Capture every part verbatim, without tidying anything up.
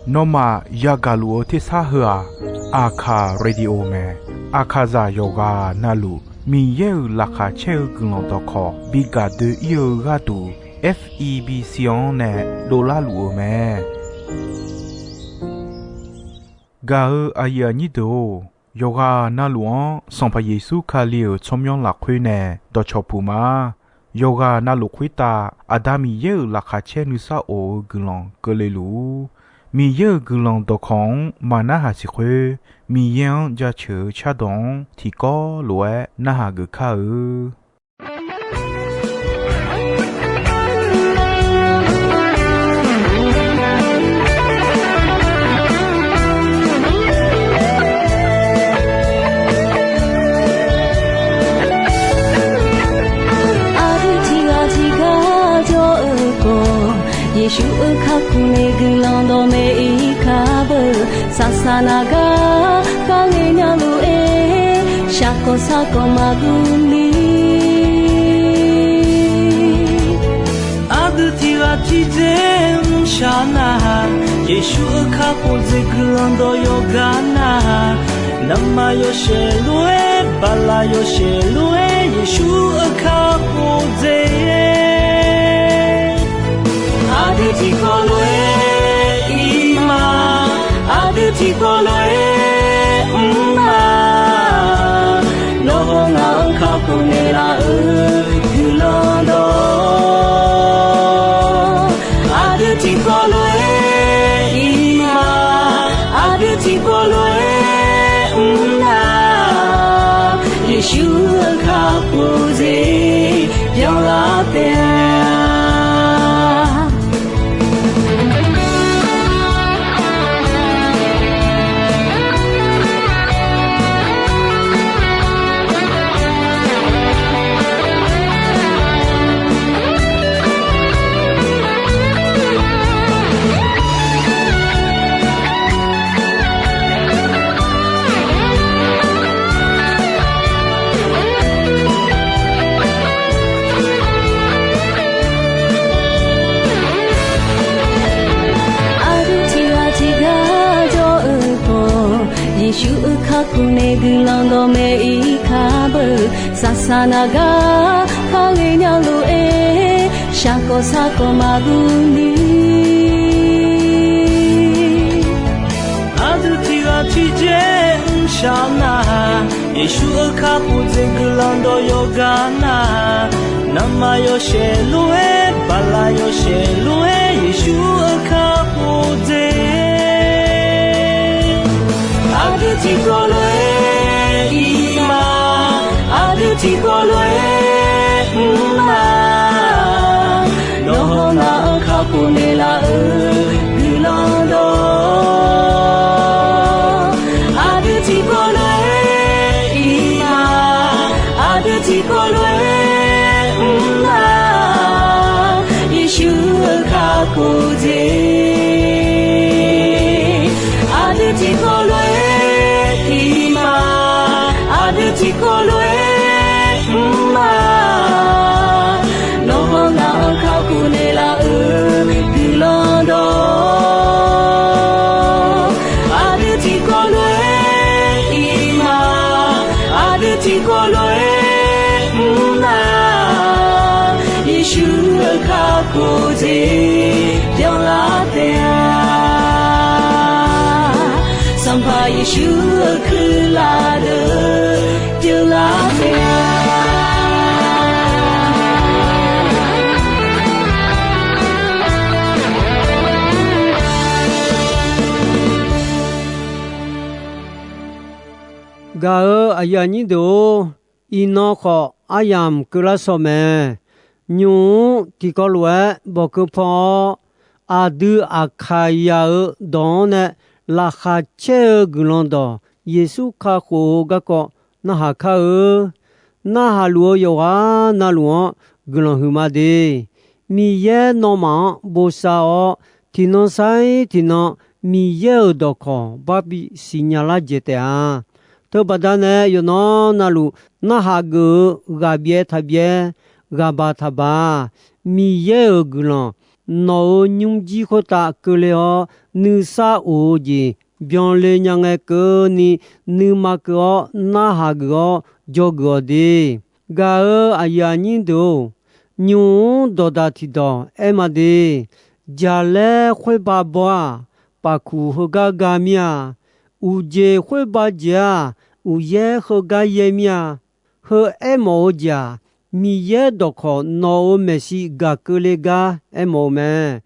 Nawmaf yagaq luf-eu tersar heu-aq, Aqkaq Radio mae. Aqkaqzaq yawqghaq navluf Miqyaer-euq laqkhaq caer-eu guiqlanq dawqkawq bi gaq doe-ir-eu gharduq, F E B C-anr nae dovlar luf-eu mae. Gaq-eu aqyuif aqnyir deuq-or, yawqghaq navluf-anr Sanqpaq Yeqsur Kali-euq tsawrmyanr lafkhoer nae dawqcawq puq ma. Yawqghaq navluf khoertav Aqda Miqyaer-euq laqkhaq caer nuisar of-eu guiqlanq keuvle luf-ur. Miqyaer-euq guiqlanq dawqkawq-anr maq narhaq siq khoer, Miqyaer-anr jaceuq-eu cardawq-anr tiqkawv lof-aer narhaq geuf kar-eu. Aqdui tiqghaq tiqgar jawr-eu khawf, Yeqsur-euq kakhof nae guiqlanq dawqmaeq-ir kar beu. Saqsaq naq gar kharghae nya lof-aer, shaqkawq sarkawq maqguv ni. Aqdui tiqghaq tiqdzer mrshaq nar-aq, Yeqsur-euq kakhof dzaeq guiqlanq dawq yawqgar nar-aq, navmaqyawshaef lof-aer, baqlaqyawshaef lof-aer, Yeqsur-euq kakhof dzaeq. Aqdui tiqkawv lof-aer ir ma, aqdui tiqkawv lof-aer mr ma. Nawr hawr ngaq-anr kakhof naeqlaf-euq guiqlanq dawq, aqdui tiqkawv lof-aer ir ma, aqdui tiqkawv lof-aer mr na. Yeqsur-euq kakhof dzaeq byanlar taef-a. Aqdui tiqghaq tiqgar jawr-eu khawf, Yeqsur-euq kakhof nae guiqlanq dawqmaeq-ir kar beu. Saqsaq naq gar kharghae nya lof-aer, shaqkawq sarkawq maqguv ni. Aqdui tiqghaq tiqdzer mrshaq nar-aq, Yeqsur-euq kakhof dzaeq guiqlanq dawq yawqgar nar-aq, navmaqyawshaef lof-aer, baqlaqyawshaef lof-aer, Yeqsur-euq kakhof dzaeq. Aqdui tiqkawv lof-aer ir ma, aqdui tiqkawv lof-aer mr ma. Nawr hawr ngaq-anr kakhof naeqlaf-euq guiqlanq dawq, aqdui tiqkawv lof-aer ir ma, aqdui tiqkawv lof-aer mr ma. Yeqsur-euq kakhof dzaeq, aqdui tiqkawv lof-aer ir ma, aqdui tiqkawv lof-aer mr ma. Nawr hawr ngaq-anr kakhof naeqlaf-euq guiqlanq dawq, aqdui tiqkawv lof-aer ir ma, aqdui tiqkawv lof-aer mr ma. Yeqsur-euq kakhof dzaeq byanlar taef-a. Sanqpaq Yeqsur-euq kuirlaf deuq byanlar taef-a. Gaq-euq aqyuif aqnyir deuq-or, iqnan khawf aryamq keuvlar sawq mae. Nymq-mr tiqkawv lof-aer bawqkeuv pan-awr, aqdui Aqkaqyaq-euq dawq-anr nae laqkhaq caer-eu guiqlanq dawq Yeqsur kakhof-eu garkawv narhaq kar-eu. Narhaq luf-eu yawqghaq navluf-anr guiqlanq huiqma de. Miqyaer nawmaf-anr bosav-awr, tiqnan sar-ir tiqnan Miqyaer-euq dawqkawq barbi siqnya lar jeq taef-a. Teubaqda nae yawqnan navluf narhaq geuf-eu ghaq byaev taq byaev, ghaq baq taq baq, Miqyaer-euq guiqlanq nawq-euq nymrjir khoertav keuvle-awr, nuisar of-eu jeq byanle nya ngae keuvni, nuima keuv-awr narhaq geuf-awr dzawgeuf-awq de. Gaq-euq aqyuif aqnyir deuq-or, nymq-mr dawqdaq tiqdawq aer ma de. Jaqlaer khoerbav baw-aq, pafkuq heugar ga mir-a. Uqjeq khoerbav jeq-aq, uqyaer heugar yaer mir-a. Heu aermawf-eu jeq-aq, Miqyaer dawqkawq nawq-euq maeqshi gaq keuvle gar aermawf-eu mae.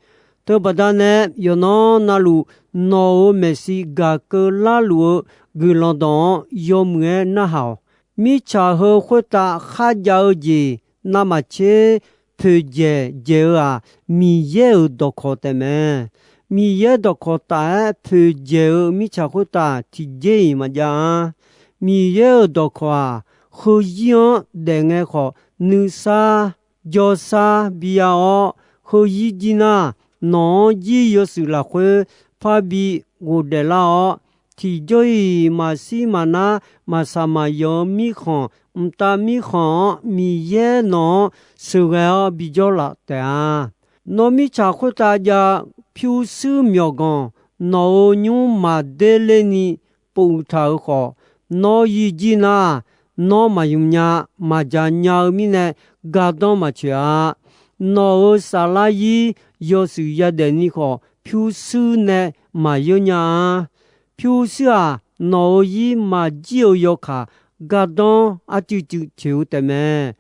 Teubaqda nae yawqnan navluf nawq-euq maeqshi gaq keuv larluf-eu guiqlanq dawq-anr yawmuiq-aer narhaq-awq. Mirtsaq heu khoertav kharjav-eu jeq navmaqtser poeqdzaeq dzaeq-eu-aq, Miqyaer-euq dawqkawq taef mae. Miqyaer dawqkawq taf-aer poeqdzaeq-eu mirtsaq khoertav tiqjeq-iq maqjav-a. Miqyaer-euq dawqkawq-aq, heuzir-anr daef ngae khawf, nuisar jawrsar biya-awr, heuzir jir nar, nawq-anr jir yawshuif lafkhoer parbi ghofdaef lar-awr, tiqjawr-iq maqshir maqnar maqsaq maqyanq-eu mirkhanq, mqtav mirkhanq-anr Miqyaer nawq-anr sheuqghae-awr bijawr laf taef-a. Nawr mirtsaq khoertav jav pyurshuir myawqganq nawq-euq nymr maqder lerni pov uiq taq-euq khawf, nawr yijir nar, nawr maqymq nya maqdzaq nya-eu mirnae gardanr maqtsoeq-a. Nawq-euq saflar zir yawshuif yadaef ni khawf, pyurshuir nae maqyeur nya-a. Pyurshuir-aq, nawq-euq zir maqjir-eu yawkaq gardanr arcuiv cuiv tsoeq-eu taef mae.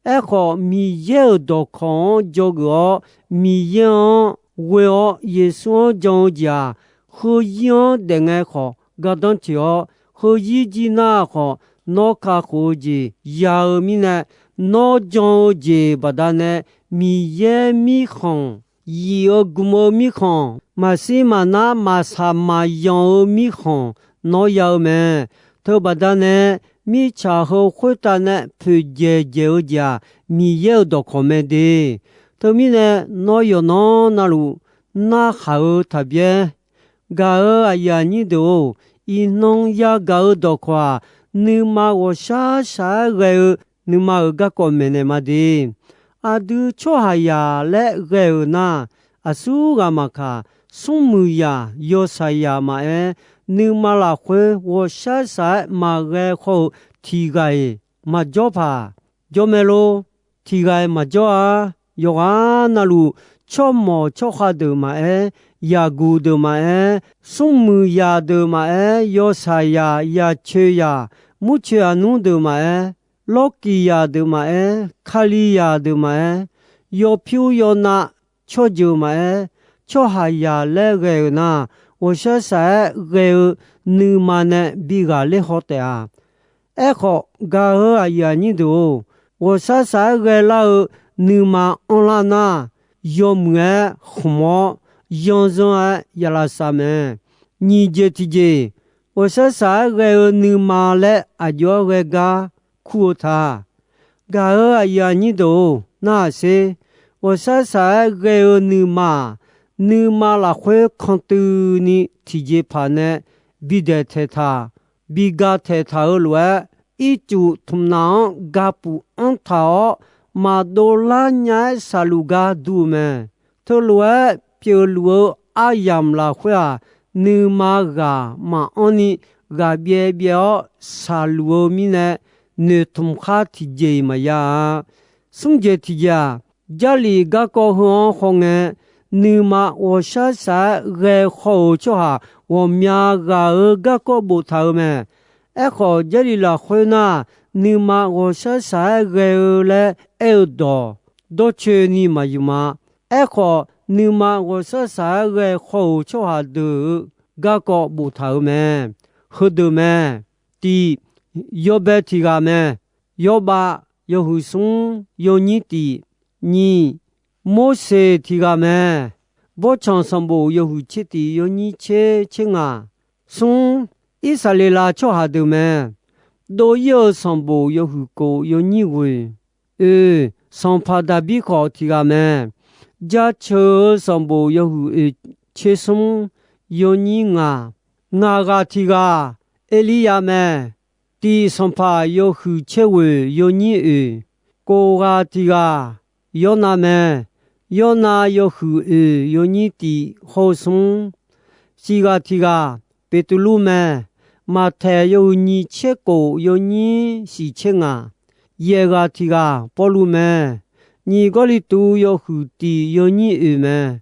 Aerkhawf, Miqyaer-euq dawqkawq-anr dzawgeuf-awr, Miqyaer-anr ghoe-awr Yeqsur-anr jan-eu jeq-aq, heuzir-anr daef ngae khawf gardanr tsoeq-awr, heuzir jir nar khawf nawr kakhof-eu jeq ya-eu mirnae, nawr jan-eu jeq baqdanae Miqyaer mirkhanq, yif-eu gm-eu mirkhanq, maqshir maqnar maqsaq maqyanq-eu mirkhanq nawr ya-eu mae. Teubaqdanae mirtsaq heu khoertav nae poeqdzaeq dzaeq-eu jeq-aq, Miqyaer-euq dawqkawq mae de. Teumirnae nawr yawqnan navluf narhaq-eu taqbyaer. Gaq-euq aqyuif aqnyir deuq-or, iqnan yagaq-eu dawqkawq-aq, nuima ghawqshaq shaq-aer ghae-eu nuima-euq garkawv maeqnaeq ma de. Aqdui tsawrhaqzaq laer ghae-euq nar, aqsur ghaq maqkaq, smrmuiq zaq yawshaq zaq maqaer, nuima lafkhoer ghawqshaq shaq-aer maqghae khawr-eu tiq ghaq-iq maqjawr paq, jawr mae lor. Tiq ghaq-iq maqjawr-a. Yawqghaq navluf, tsawrmawq tsawrkhav deuq maqaer, yaqguq deuq maqaer, smrmuiq zaq deuq maqaer, yawshaq zaq, yaqcoeq zaq, murcoeq aqnmr deuq maqaer, lawrkiq zaq deuq maqaer, kalizaq deuq maqaer, yawpyur yawnav tsawrjeuq maqaer, tsawrhaqzaq laer ghae-euq nar, ghawqshaq shaq-aer ghae-eu nuima nae bi ghaqler haw taef-a. Aerkhawf, gaq-euq aqyuif aqnyir deuq-or, ghawqshaq shaq-aer ghaelar-eu nuima anrlar nar, yawmuiq-aer khmq-awr, yanzan-aer ya lavsav mae. Nyiq jeq tiq jeq, ghawqshaq shaq-aer ghae-eu nuima laer aqjox-aer ghae gar kur-eu ta. Gaq-euq aqyuif aqnyir deuq-or, narhaq sher. Ghawqshaq shaq-aer ghae-eu nuima-aq, nuima lafkhoer kantuini tiqjeqpaq nae bidaeq taeqtaq, biga taeqtaq-eu lof-aer, ircuf tmqnaf-anr gapuf anr taq-awr, maqdov lar nya-aer shaqluf gar dur-eu mae. Teulof-aer pyeufluf-eu aryamq lafkhoer-aq, nuima ghaq maqanr ni ghaq byaev byaev-awr shaqluf-eu mirnae, noeqtmq khar tiqjeq-iq maqya-a. Smr jeq tiq jeq-aq, Jarlif garkawv heu-anr hawngae, nuima ghawqshaq shaq-aer ghae haw-euq tsawrhaq ghawqmya ghaq-euq garkawv boftaq-eu mae. Aerkhawf, Jarlif lafkhoer nar, nuima ghawqshaq shaq-aer ghae-eu laer aer-eu dawq dawrcoeni maqyuf ma. Aerkhawf, nuima ghawqshaq shaq-aer ghae haw-euq tsawrhaq deuq-euq garkawv boftaq-euq mae. Heudeuq mae. Tiq, yawbae tiq ghaq mae. Yawbav yawhuiq smr yawnyir tiq. Nyiq, Morseq tiq ghaq mae. Bawrtsanq sanqbof yawhuiq tser tiq yawnyir tser tser ngaq. Smr, Irsaqleqlav tsawrhaq deuq mae. Dov-ir-eu sanqbof yawhuiq kof yawnyir ghoeq. Oeq, sanqpaq Daqbir khawf tiq ghaq mae. Jaceuq-eu sanqbof yawhuiq oeq tser smr yawnyir ngaq. Ngaq ghaq tiq ghaq Erliryav mae. Tiq sanqpaq yawhuiq tser ghoeq yawnyir oeq. Kof ghaq tiq ghaq Yawrnav mae. Yawrnav yawhuiq oeq yawnyir tiq hawr-eu smr. Siqghaq tiq ghaq Beqtuvluv mae. Maqtaeq yawhuiq nyiq tser kof yawnyir shiq tser ngaq. Yaeq ghaq tiq ghaq Pawrluv mae. Nyiq Gawrliqtu yawhuiq tiq yawnyir oeq mae.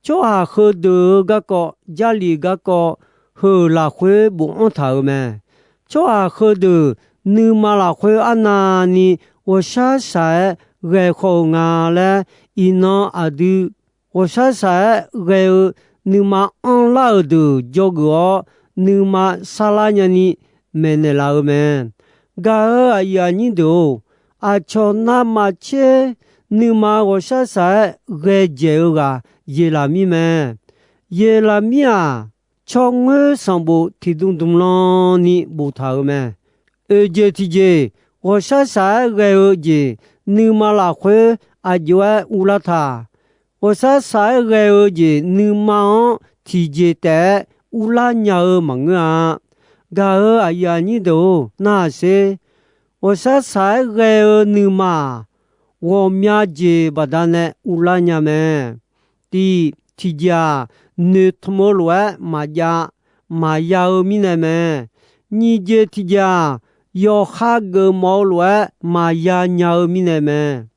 Tsawrhaq heudeuq-eu garkawv, Jarlif garkawv, heu-euq lafkhoer bofanr taq-euq mae. Tsawrhaq heudeuq nuima lafkhoer arnavni ghawqshaq shaq-aer ghae khawf-eu nga laer, iqnan aqdui ghawqshaq shaq-aer ghae-eu nuima anrlar-euq deuq dzawgeuf-awr, nuima sarlar nyani maeqnaeq laf-eu mae. Gaq-euq aqyuif aqnyir deuq-or, aqcawq navmaqtser nuima ghawqshaq shaq-aer ghae dzaeq-eu ghaq Yeqlaqmir mae. Yeqlaqmir-aq, tsawrngoer sanqbof tiqdm dmq lan ni boftaq-euq mae. Oeq jeq tiqjeq ghawqshaq shaq-aer ghae-eu jeq nuima lafkhoer aqjox-aer uvlar taq. Ghawqshaq shaq-aer ghae-eu jeq nuima-anr tiqjeq taef-aer uvlar nya-eu maqngeur-a. Gaq-euq aqyuif aqnyir deuq-or, narhaq sher. Ghawqshaq shaq-aer ghae-eu nuima-aq, ghawqmya jeq baqdanae uvlar nya mae. Tiq, tiqjeq-aq, noeqtmq-eu lof-aer maqjav, maqya-eu mirnae mae. Nyiq jeq tiqjeq-aq, yawqha geufmawf-eu lof-aer maqya nya-eu mirnae mae.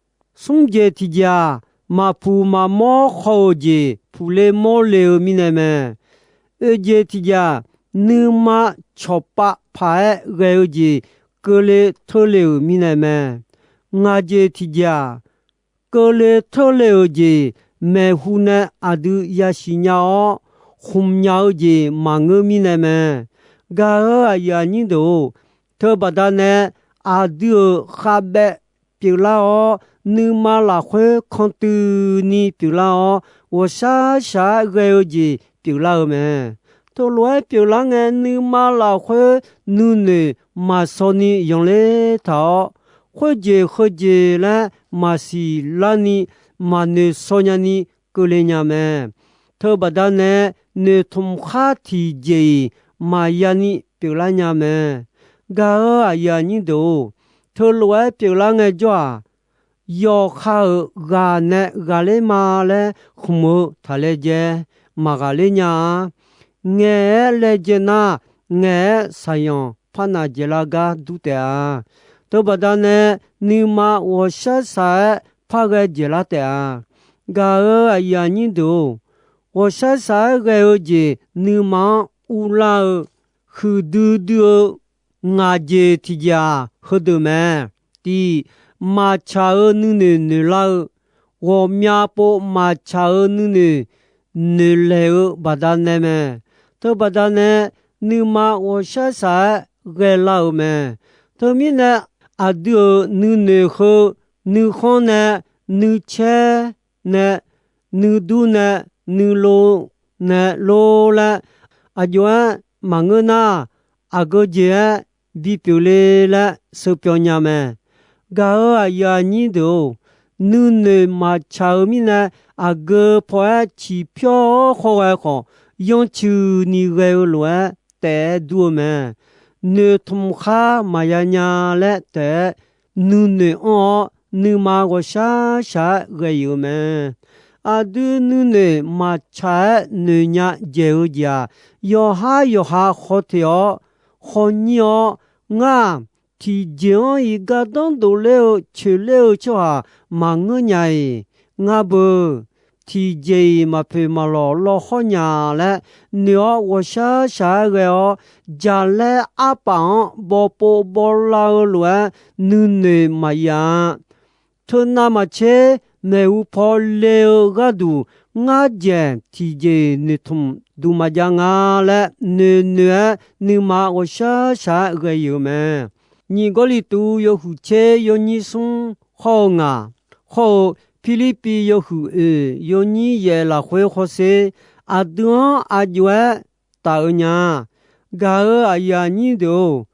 Smr jeq tiqjeq-aq, maqpuq maqmawr haw-euq jeq puqle mawrle-eu mirnae mae. Oeq jeq tiqjeq-aq, nuima cawqpav paq-aer ghae-eu jeq keuvle teurle-euq mirnae mae. Ngaq jeq tiqjeq-aq, keuvle teurle-euq jeq maeqhu nae aqdui yasiq nya-awr, khmq nya-eu jeq maqngeur mirnae mae. Gaq-euq aqyuif aqnyir deuq-or, teubaqda nae aqdui-euq khavbaev pyeuflar-awr, nuima lafkhoer kantuini pyeuflar-awr, ghawqshaq shaq-aer ghae-eu jeq pyeuflar-eu mae. Teulof-aer pyeuflar ngae, nuima lafkhoer nuinoeq maqshaw ni yanqler taq-awr, khoerjeq heujeq laer maqsiq larni maqnoeq shaw nyani keuvle nya mae. Teubaqda nae noeqtmq khar tiqjeq-iq maqya ni pyeuflar nya mae. Gaq-euq aqyuif aqnyir deuq-or, teulof-aer pyeuflar ngaejawr-aq, yawqha-euq ghaq nae ghaqler ma laer khmq-eu taq laejae maqghaqler nya-a. Ngaeq-aer laejae nar, ngaeq-aer saqyanq par nav dzaeqlar gar dur taef-a. Teubaqda nae nuima ghawqshaq shaq-aer par ghae dzaeqlar taef-a. Gaq-euq aqyuif aqnyir deuq-or, ghawqshaq shaq-aer ghae-eu jeq nuima-anr uvlar-eu huiqdui dui-eu ngaq jeq tiqjeq-aq, heudeuq mae. Tiq, maqtsaq-eu nuinoeq noeqlar-eu, ghawqmya pov maqtsaq-eu nuinoeq noeqlaeq-eu baqdanae mae. Teubaqda nae nuima ghawqshaq shaq-aer ghaelar-euq mae. Teumirnae, aqdui-euq nuinoeq heu nuikhanr nae, nuicaer nae, nuidur nae, nuilov nae lor laer, aqjox-aer maqngeur nar, aqgeu jeq-aer bipyeuf le laer sheuqpyawq nya mae. Gaq-euq aqyuif aqnyir deuq-or, nuinoeq maqtsaq-eu mirnae, aqgeu paw-aer ciqpyawr-awr khawr ghae khawf, yanrcuini ghae-eu lof-aer taef-aer dur-eu mae. Noeqtmq khar maqya nya laer taef-aer nuinoeq anr-awr, nuima ghawqshaq shaq-aer ghae-euq mae. Aqdui nuinoeq maqtsaq-aer noeqnya dzaeq-eu jeq-aq, yawqhar yawqha khawf teq-awr, khawf nyir-awr, ngar-aq, tiqjeq-anr iq gardanr dovler-eu coeqler-eu tsawrhaq maqngeur nya-iq. Ngar beu, tiqjeq-iq maqpoeq maqlawq lawhawr nya laer noeq-awr, ghawqshaq shaq-aer ghae-awr, jaqlaer arpaf-anr bawpov bawla-eu lof-aer nuinoeq maqya-a. Teunav maqtser maeqhu paw le-eu gharduq, ngar dzaeq tiqjeq-iq noeqtmq duq maqjav nga laer noeqnoeq-aer, nuima ghawqshaq shaq-aer ghae-euq mae. Nyiq Gawrliqtu yawhuiq tser yawnyir smr hawr-eu ngaq, hawr-eu Pirlirpiv yawhuiq oeq yawnyir yaef lafkhoer hawsher, aqdui-anr aqjox-aer taf-eu nya. Gaq-euq aqyuif aqnyir deuq-or,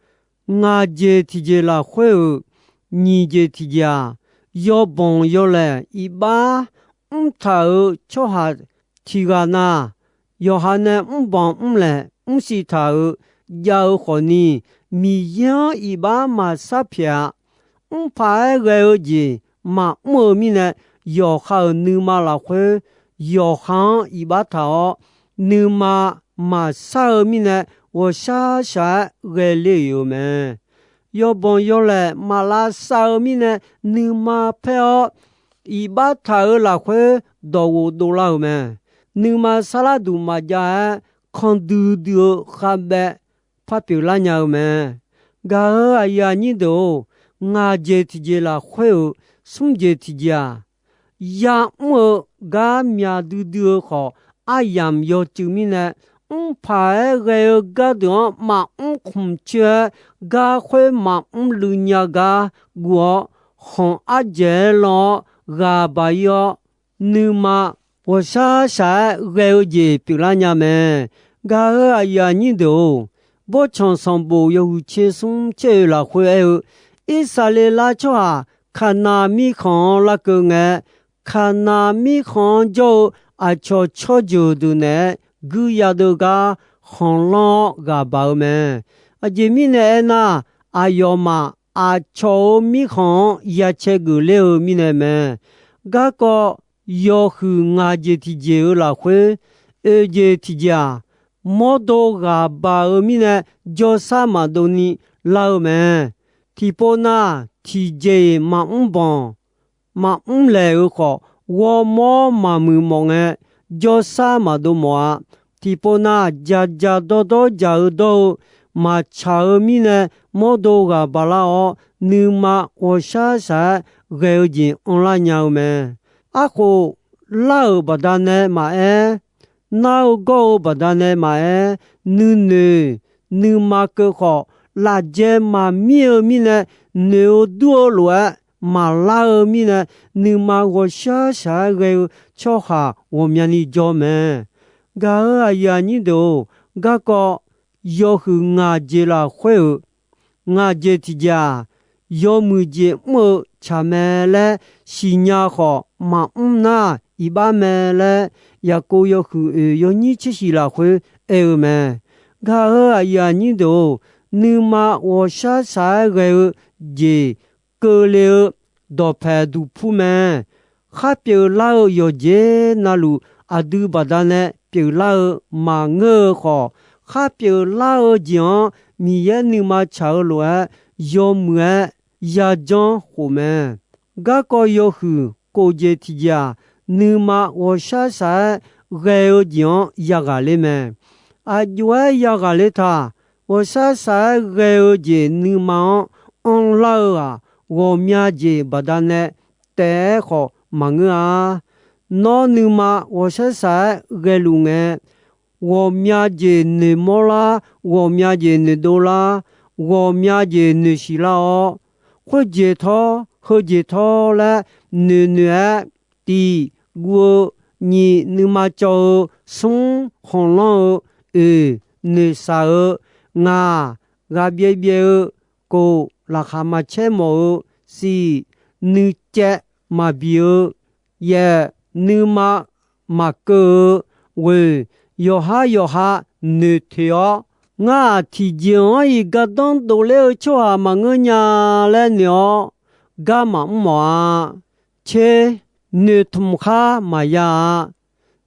ngaq jeq tiqjeq lafkhoer-euq nyiq jeq tiqjeq-aq, yawbanq yawlaeq iqbax mrtaq-euq tsawrhaq tiqghaq na, yawqha nae mrbanq mrlaeq mrsiq taq-euq jav-eu khawfni, Miqyaer-anr iqbax maqsar pyaeq-a. Mrpaq-aer ghae-eu jeq maqmr-eu mirnae, yawqha-euq nuima lafkhoer yawqha-anr iqbax taq-awr, nuima maqshar-eu mirnae ghawqshaq shaq-aer ghae le-euq mae. Yawbanq yawlaeq maqlavsav-eu mirnae nuima paer-awr, iqbax taq-euq lafkhoer dawqghof dovlar-euq mae. Nuima sarlar duq maqjav-aer, kandui dui-eu khavbaev par pyeuflar nya-eu mae. Gaq-euq aqyuif aqnyir deuq-or, ngaq jeq tiqjeq lafkhoer-euq smr jeq tiqjeq-aq, ya'mr-eu gar myaq duidui-eu khawf, aryamq yawcuiv mirnae, mrpaq-aer ghae-eu gardeuq-anr maqmr khmq coer-aer, gar khoer maqmr luiv nya gar guv-awr, khanq ardzaeq-aer lan-awr ghaq baq-ir-awr, nuima ghawqshaq shaq-aer ghae-eu jeq pyeuflar nya mae. Gaq-euq aqyuif aqnyir deuq-or, Bawrtsanq sanqbof yawhuiq tser smr caer-oe lafkhoer aer-eu, Irsaqleqlav tsawrhaq Kaqnaq mirkhanq-anr larkeuv ngae, Kaqnaq mirkhanq-anr jawr-eu aqcawq tsawrjeuq deuq naeq-aer guiryadeuv gar khanqlanr-awr ghaq baq-eu mae. Aqjeq mirnae aernar, aqyawfmaf aqcawq-euq mirkhanq-anr ya cae geufler-eu mirnae mae. Garkawv yawhuiq ngaq jeq tiqjeq-eu lafkhoer, oeq jeq tiqjeq-aq, mawrdo ghaq baq-eu mirnae jawrsar maqdov ni lar-eu mae. Tiqpov nav tiqjeq-iq maqmr banq, maqmr laeq-eu khawf, ghawrmawr maqmuiq mawf ngae, jawrsar maqdov mawf-a. Tiqpov nav jaqjaq dawrdawr jaq-eu dawr-eu maqtsaq-eu mirnae, mawrdo ghaq baq lar-awr, nuima ghawqshaq shaq-aer ghae-eu jeq anrlar nya-eu mae. Arkhof lar-euq baqdanae maqaer, nar-eu gawr-eu baqdanae maqaer, nuinoeq nuima keuv khawf, lafjae maqmir-eu mirnae, noeq-eu dur-eu lof-aer maqlar-eu mirnae, nuima ghawqshaq shaq-aer ghae-eu tsawrhaq ghawqmyani jawr mae. Gaq-euq aqyuif aqnyir deuq-or, garkawv yawhuiq ngaq jeq lafkhoer-euq ngaq jeq tiqjeq-aq, yawmuiq jeq mr-eu tsaq mae laer siqnya khawf maqmr nar, iqbax mae laer Yaqkov yawhuiq oeq yawnyir tser shiq lafkhoer aer-eu mae. Gaq-euq aqyuif aqnyir deuq-or, nuima ghawqshaq shaq-aer ghae-eu jeq keuvle-eu dawqpaeq duqpur mae. Khar pyeuflar-eu yawqjeq navluf aqdui baqdanae pyeuflar-eu maqngeur-eu khawf, khar pyeuflar-eu jeq-anr Miqyaer nuima tsaq-eu lof-aer yawmuiq-aer yajanr khof mae. Garkawv yawhuiq kof jeq tiqjeq-aq, nuima ghawqshaq shaq-aer ghae-eu jeq-anr yaghaq ler mae. Aqjox-aer yaghaq ler taq. Ghawqshaq shaq-aer ghae-eu jeq nuima-anr anrlar-eu-aq, ghawqmya jeq baqdanae taef-aer khawf maqngeur-a. Nawr nuima ghawqshaq shaq-aer ghaeluf ngae, ghawqmya jeq noeqmawr lar, ghawqmya jeq noeqdov lar, ghawqmya jeq noeqshiq lar-awr, khoerjeq tawr heujeq tawr laer noeqnoeq-aer, tiq guv-eu, nyiq nuima cawv-eu, smr khanqlanr-eu, oeq noeqshaq-eu, ngaq ghaqbyaev byaev-eu, kof laqkhaq maqcaer mawf-eu, siq nuicaev maqbi-eu, yaef nuima maqkeuv-eu, ghoeq yawqhar yawqha noeqtoeq-awr, ngar-aq tiqjeq-anr-iq gardanr dovler-eu tsawrhaq maqngeur nya laer noeq-awr, gar maqmr mawf-a. Tser, noeqtmq khar maqya-a.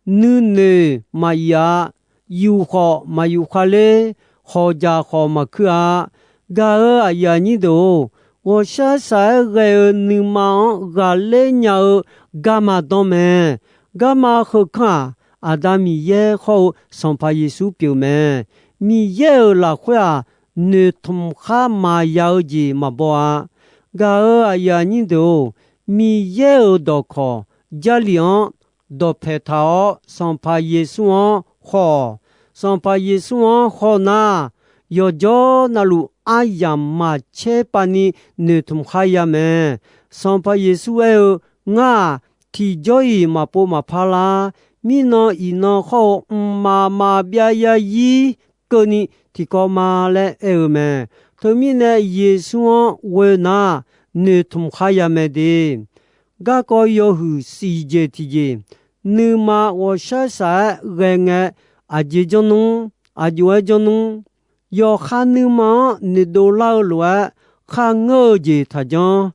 Nuinoeq maqyif-a. Yuf khawf maqyuf khaler, hawqjaq khawf maqkuir-a. Gaq-euq aqyuif aqnyir deuq-or, ghawqshaq shaq-aer ghae-eu nuima-anr ghaqler nya-eu garma danr mae. Garma heukanr-aq, Aqda Miqyaer hawr-eu Sanqpaq Yeqsur pyeuf mae. Miqyaer-euq lafkhoer-aq, noeqtmq khar maqya-eu jeq maqbaw-a. Gaq-euq aqyuif aqnyir deuq-or, Miqyaer-euq dawqkawq Jarlif-anr dawqpaeq taq-awr, Sanqpaq Yeqsur-anr haw-awq. Sanqpaq Yeqsur-anr haw nar, yawqjawr navluf aryamq maqcaer pavni noeqtmq khar ya mae. Sanqpaq Yeqsur aer-eu, Ngar-aq, tiqjawr-iq maqpov maqpar lar. Mirnan iqnan hawr-eu mqmaq maqbyav yarzir keuvni tiqkawv ma laer aer-eu mae. Teumirnae Yeqsur-anr ghoe nar, noeqtmq khar ya mae de. Garkawv yawhuiq siq jeq tiqjeq, nuima ghawqshaq shaq-aer ghae ngae, aqjeq janr nmr, aqjox-aer janr nmr. Yawqha nuima-anr noeqdov lar-eu lof-aer, kharngeur-eu jeq taqjanr.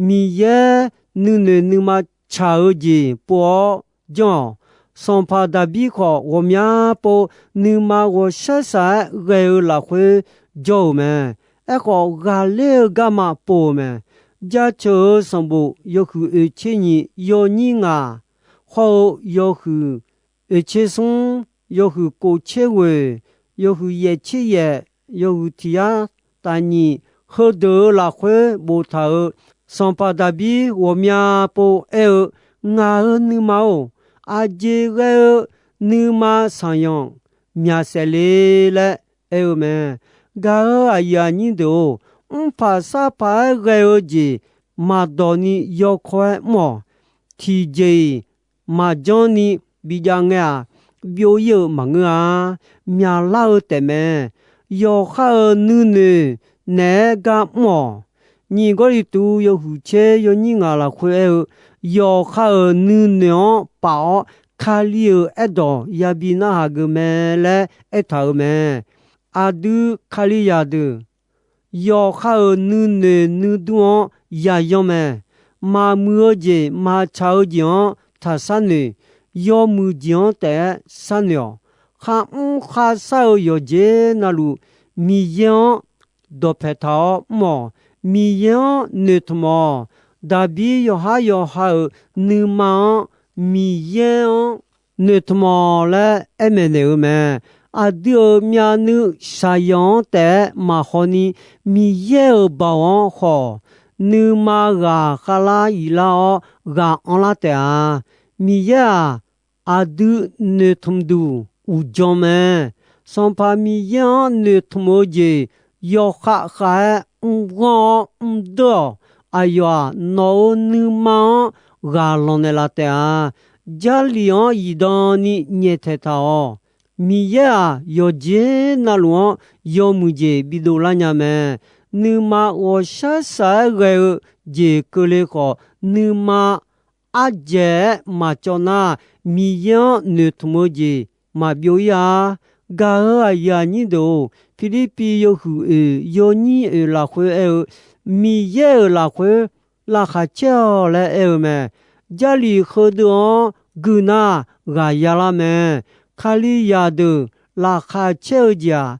Miqyaer nuinoeq nuima tsaq-eu jeq pov-awr janr-awq. Sanqpaq Daqbir khawf, ghawqmya pov nuima ghawqshar shaq-aer ghae-eu lafkhoer jawr-euq mae. Aerkhawf, ghaqler-eu garma pov-euq mae. Jaceuq-euq sanqbof yawhuiq oeqtser nyiq yawnyir ngaq, hawr-eu yawhuiq oeqtser smr, yawhuiq kof tser ghoeq, yawhuiq yaef tser yaef, yawhuiq tiq yar taf nyiq, heudeuq-euq lafkhoer boftaq-euq Sanqpaq Daqbir ghawqmya pov aer-eu, Ngaq-euq nuima-or, aqjeq ghae-eu nuima sanqyanq myaq saef le laer aer-eu mae. Gaq-euq aqyuif aqnyir deuq-or, mrpaq sarpaq-aer ghae-eu jeq maqdawq ni yawkawr-aer mr-awq. Tiqjeq-iq maqjanr ni bijav ngae-aq, byov-ir-euq maqngeur-a. Myaqlar-eu taefmae. Yawqha-euq nuinoeq naeq-aer gar mr-awq. Nyiq Gawrliqtu yawhuiq tser yawnyir ngaq lafkhoer aer-eu, yawqha-euq nuinoeq-anr paf-awr, Kali-euq aerdawq yabi narhaq geuf mae laer aertaq-euq mae. Aqdui Kalizaq deuq, yawqha-euq nuinoeq nuidur-anr yayanr mae. Maqmuiq-eu jeq maqtsaq-eu jeq-anr taqshar noeq. Yawmuiq jeq-anr taef-aer sharnoeq-awq. Kharmr kharshar-eu yawqjeq navluf, Miqyaer-anr dawqpae taq-awr mr-awq. Miqyaer-anr noeqtmq-awq. Daqbir yawqhar yawqha-euq nuima-anr Miqyaer-anr noeqtmq-awq laer aer maeqnaeq-eu mae. Aqdui-euq myavnuiv shaqyanq-anr taef-aer maqhaw ni, Miqyaer-euq baoq-anr khawf, nuima ghaq khavlar iflar-awr ghaq anrlar taef-a. Miqyaer-aq, aqdui noeqtmq duq uqdzan mae. Sanqpaq Miqyaer-anr noeqtmq-eu jeq yawkhav khav-aer mrghanr-awr mrdeur-awq. Aqyawf-aq, nawq-euq nuima-anr ghaq lanq naeqlaf taef-a. Jarlif-anr zifdan ni nyaeftaeq taq-awq. Miqyaer-aq, yawqjeq navluf-anr yawmuiq jeq bidov lar nya mae. Nuima ghawqshar shaq-aer ghae-eu jeq keuvle khawf, nuima ardzaeq-aer maqcawv nar, Miqyaer-anr noeqtmq-eu jeq maqbyov-ir-a. Gaq-euq aqyuif aqnyir deuq-or, Pirlirpiv yawhuiq oeq yawnyir oeq lafkhoer aer-eu, Miqyaer-euq lafkhoer laqkhaq caer-awq laer aer-eu mae. Jarlif heudeuq-anr gui nar, ghaq yalar mae. Kalizaq deuq laqkhaq caer-eu jeq-aq,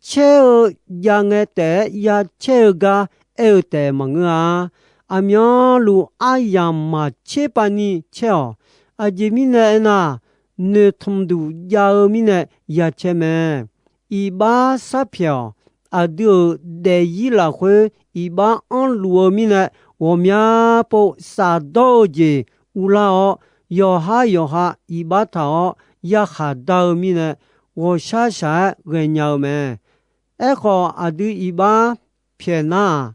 caer-eu jav ngae taef-aer ya caer-eu gar aer-eu taef maqngeur-a. Aqmyanluf aryamq maqtser pavni caer-awq. Aqjeq mirnae aernar, noeqtmq duq jav-eu mirnae ya caer mae. Iqbax sharpyaeq-awq. Aqdui-euq daefzir lafkhoer iqbax anrluf-eu mirnae, ghawqmya pov shafdawr-eu jeq uvlar-awr, yawqhar yawqha iqbax taq-awr yarkhaq dar-eu mirnae, ghawqshar shaq-aer ghaenya-eu mae. Aerkhawf, aqdui iqbax pyaeq nar-aq,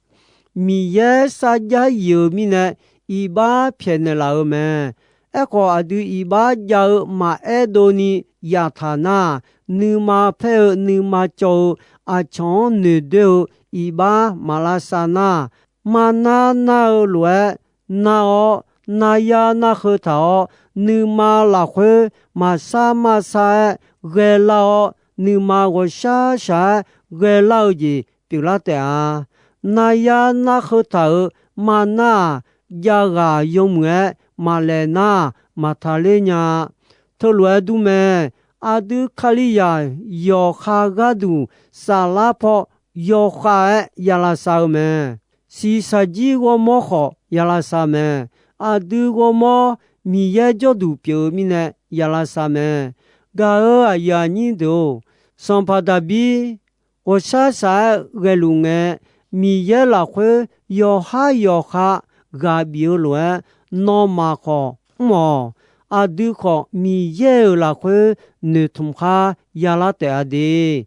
Miqyaer sarjax yif-eu mirnae iqbax pyaeqnaeq laf-eu mae. Aerkhawf, aqdui iqbax jav-eu maqaer dov ni yaftaq nar, nuima paer-eu nuima cawv-eu aqcawq-anr noeqdoer-eu iqbax maq lavsav nar, marnar nar-eu lof-aer nar-awr, naryar narheu taq-awr, nuima lafkhoer maqsar maqsar-aer ghaelar-awr, nuima ghawqshar shaq-aer ghaelar-eu jeq pyeuflar taef-a. Naryar narheu taq-euq marnar-aq, javghaq yawmuiq-aer maqlaeq nar, maqtaqler nya-a. Teulof-aer dur mae. Aqdui Kalizaq yawqha gharduq saflar paw yawkhav-aer ya lavsav-eu mae. Shiqshaq jir ghawrmawr khawf ya lavsav mae. Aqdui ghawrmawr Miqyaer jawrduq pyeuf-eu mirnae ya lavsav mae. Gaq-euq aqyuif aqnyir deuq-or, Sanqpaq Daqbir ghawqshar shaq-aer ghaeluf ngae, Miqyaer lafkhoer yawqhar yawqha ghaq bif-eu lof-aer, nawmaf khawf mr-awq. Aqdui khawf, Miqyaer-euq lafkhoer noeqtmq khar yalar taef-a de.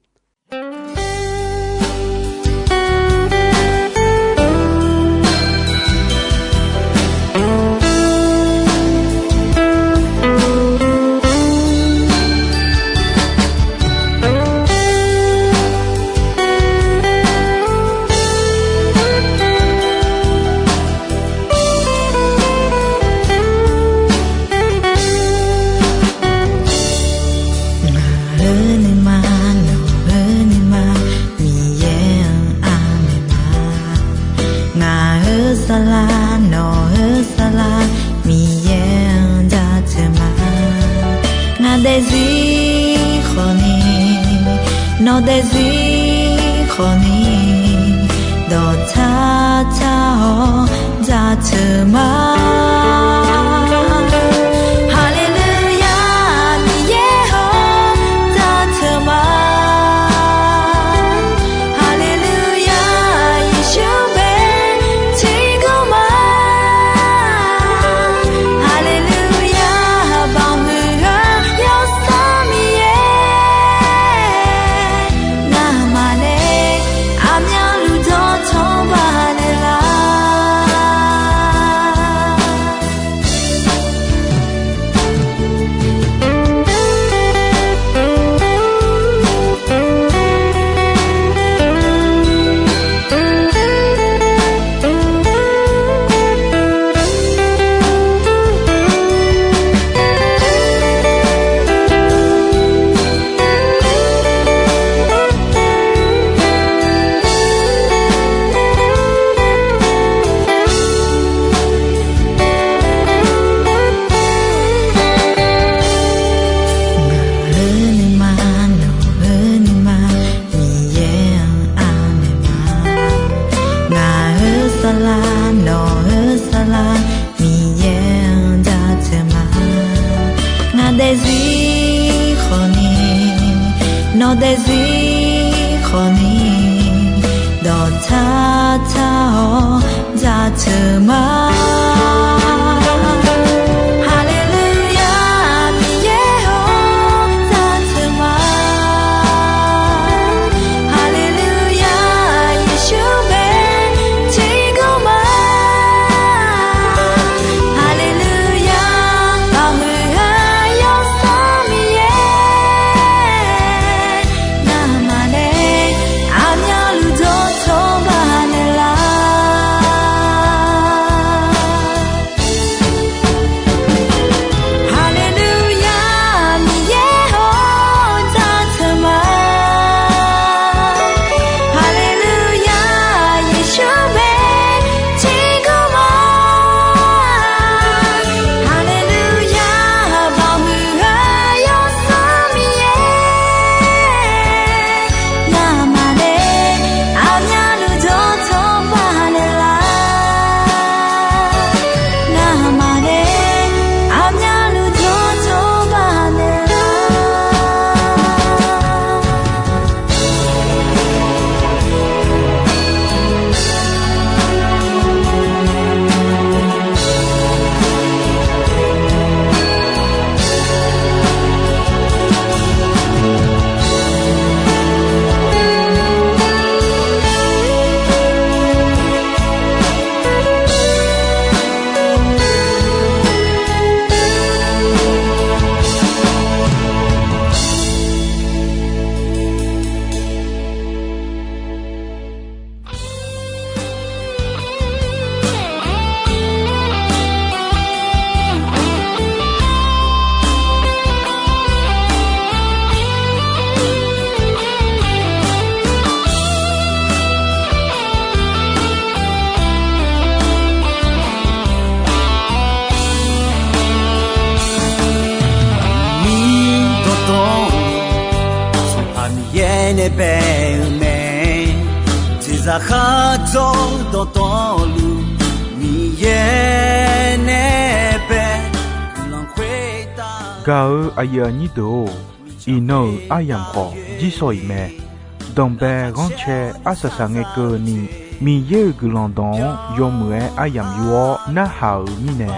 Ngaq-euq nuima nawq Daefzir khawfni, nawq daefzir khawfni, dawqtsar tsar-awr jaceuq ma. Haleluya, Miqyaer-awr jaceuq ma. Haleluya, Yeqsur bae tiqguv ma. Haleluya, baqhuiq-eu Yawsanr Miqyaer, ngamaf nae aqmyanluf dawqtawv baqnaeq lar. Ngaq-euq nuima, nawq-euq nuima, Miqyaer-anr anaeq ma. Ngaq-euq saflar, nawq-euq saflar, Miqyaer-anr jaceuq ma. Ngaq daefzir khawfni, nawq daefzir khawfni, dawqtsar tsar-awr jaceuq ma. Haleluya, Miqyaer-awr jaceuq ma. Haleluya, Yeqsur bae tiqguv ma. Haleluya, baqhuiq-eu Yawsanr Miqyaer, ngamaf nae aqmyanluf dawqtawv baqnaeq lar. Haleluya, Miqyaer-awr jaceuq ma. Haleluya, Yeqsur bae tiqguv ma. Haleluya, baqhuiq-eu Yawsanr Miqyaer, ngamaf nae aqmyanluf dawqtawv baqnaeq lar. Ngamaf nae aqmyanluf dawqtawv baqnaeq lar. Miqyaer dawqtawvluf, Sanqpaq Miqyaer nae bae-eu mae. Jeqzaq khardzawr dawqtawvluf, Miqyaer nae bae-eu lanq khoertav. Gaq-euq aqyuif aqnyir deuq-or, iqnan-euq aryamq khawf jirsawq iq mae. Danqbae ghanrcae arsaq saq ngae keuvni, Miqyaer-euq guiqlanq dawq-anr yawmuiq-aer aryamq yur-awr narhaq-euq mirnae,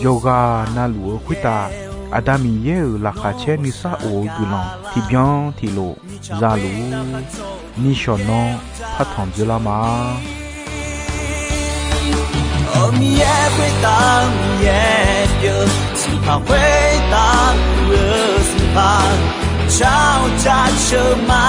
yawqghaq navluf-eu khoertav Aqda Miqyaer-euq laqkhaq caer nuisar of-eu guiqlanq tiqbyan tiqlof za luf-ur. Nishawq nan partanq dzeurlar ma. Aqmiqyaer khoertav Miqyaer pyeuf, Sanqpaq khoertav pyeuf-eu Sanqpaq, jar-awr jaceuq ma.